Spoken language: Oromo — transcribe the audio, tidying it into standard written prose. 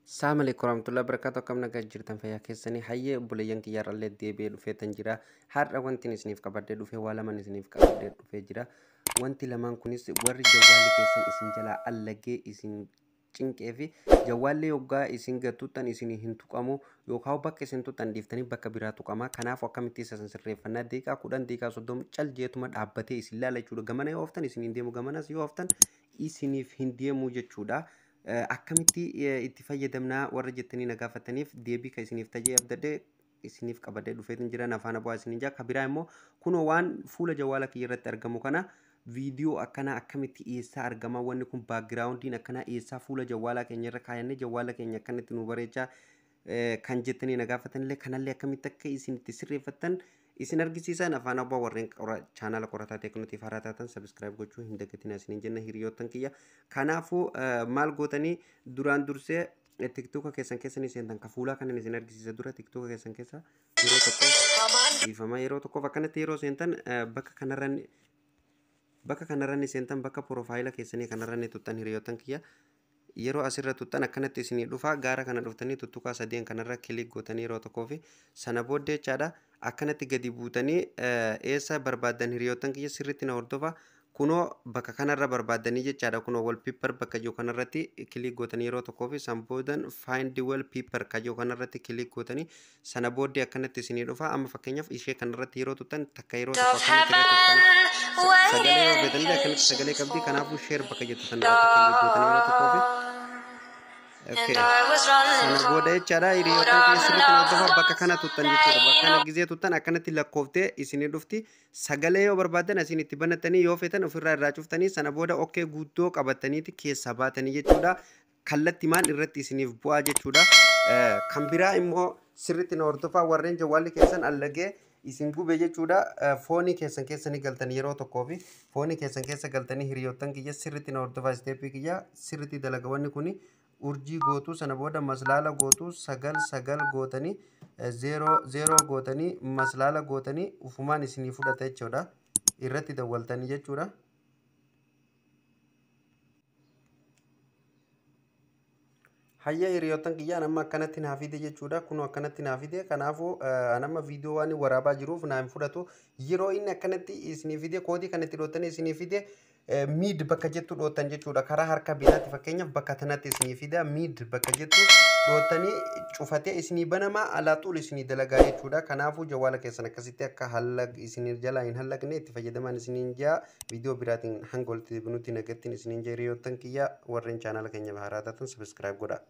Assalamu alaikum warahmatullahi wabarakatuh. Akkam nagaa jirtan fayyaa keessanii hayyee obboleeyyan kiyyaarrallee deebi'ee dhufeetan jira. Har'a wanti isiniif qabadhee dhufe waa lamaan isiniif qabadhee dhufee jira. Wanti lamaan kunis warri jawwaalli keessan isin jalaa allagee isin cinqee fi jawwaalli yoggaa isin gatuttan isin hin tuqamu yookaan bakka isin tuqxan dhiiftanii bakka biraa tuqama. Kanaafuu akkamitti isa sirreeffannaa daqiiqaa 10 daqiiqaa 30 cal jeetuma dhaabbatee isin laala jechuudha. Gamana yoo ooftan isin hin deemu, gamanas yoo ooftan isiniif hin deemu jechuudha. Akkamitti itti fayyadamnaa warra jettanii na gaafataniif deebii kan isiniif tajee abdadhee isiniif qabadhee dhufeetin jira. Afaan bu'aa isiniin jira. Kan biraa immoo kunoo waan fuula jawwaala kiyya irratti argamu kana viidiyoo akkanaa akkamitti eessaa argama, wanni kun baakgiraawundiin akkanaa eessaa fuula jawwaalaa keenya irra kaayannee jawwaala keenya akkanatti nu bareechaa kan jettanii na gaafatanillee kanallee akkamitti akka isin itti sirreeffattan isin argisiisan. Afaan abbaa warreen chaanaala qorataa teeknotiif haaraa taatan sabiskiraayib gochuu hin dagatinaa isiniin jenna hiriyoottan kiyya. Kanaafuu maal gootanii duraan dursee tiktoka keessan keessanii seentan ka fuulaa kanan isin argisiisa. Dura tiktoka keessan keessa yeroo tokko dhiifama yeroo tokkoof akkanatti yeroo seentan bakka kanarra ni seentan, bakka piroofaayila keessanii kanarra ni tuttan hiriyoottan kiyya. Yeroo asirra tuttan akkanatti isinii dhufa. Gaara kana dhuftanii tuttuqaa sadeen kanarra kilik gootanii yeroo tokkoo fi sana booddee jechaadha akkanatti gadi buutanii eessa barbaaddan hiriyoottan kiyya sirriitti na hordofa. Kunoo bakka kanarra barbaaddanii jechaadha. Kunoo wallpaper bakka jiru kanarratti kilik gootanii yeroo tokkoo fi san boodan find wallpaper ka jiru kanarratti kilik gootanii sana booddee akkanatti isinii dhufa. Amma fakkeenyaaf ishee kanarratti yeroo tuttan takka yeroo tokko akkanatti irra tuttan sagalee yoo feetanillee akkanatti sagalee qabdi. Kanaafuu share bakka jettu sanarratti kilik gootanii yeroo tokkoo fi sana booda jechaadha hiriyoottan kiyya sirriitti na hordofa bakka kana tuttan jechuudha. Bakka kana gizee tuttan akkanatti lakkooftee isinii dhufti. Sagalee yoo barbaaddan asiin itti banattanii yoo feetan ofirraa irraa cuftanii sana booda okkee guuttoo qabataniiti keessaa baatanii jechuudha. Kallattimaan irratti isiniif bu'aa jechuudha. Kan biraa immoo sirriitti na hordofaa warreen jawwaalli keessan allagee isin gube jechuudha. Foonii keessan keessa ni galtan yeroo tokkoo fi foonii keessan keessa galtanii hiriyoottan kiyya sirriitti na hordofaa isteeppii kiyya sirriitti dalaga wanni kuni. Urjii gootuu sana booda maslaala gootuu 9 9 gootanii 0 0 gootanii maslaala gootanii ufumaan isinii fudhata jechuudha. Irratti dawwaltanii jechuudha. Hayya hiriyoottan kiyyaan amma akkanatti naa fide jechuudha. Kunoo akkanatti naa fide. Kanaafuu amma viidiyoo waan waraabaa jiruuf naa hin fudhatu. Yeroo inni akkanatti isinii fide koodii kanatti dhootanii isinii fide miid bakka jettu dhoottan jechuudha. Karaa harka bitaatti fakkeenyaaf bakka tanatti isinii fida miid bakka jettu dhootanii cufatee isinii banama alaa xuul isinii dalagaa jechuudha. Kanaafuu jawwaala keessan akkasitti akka hallag isinii jalaa hin hallaqne itti fayyadaman isiniin jaa. Viidiyoo biraatiin hanga walitti deebinutti nagattiin isiniin jaa hiriyoottan kiyya warreen chaanaala keenya haaraa taatan sabiskiraayib godhaa.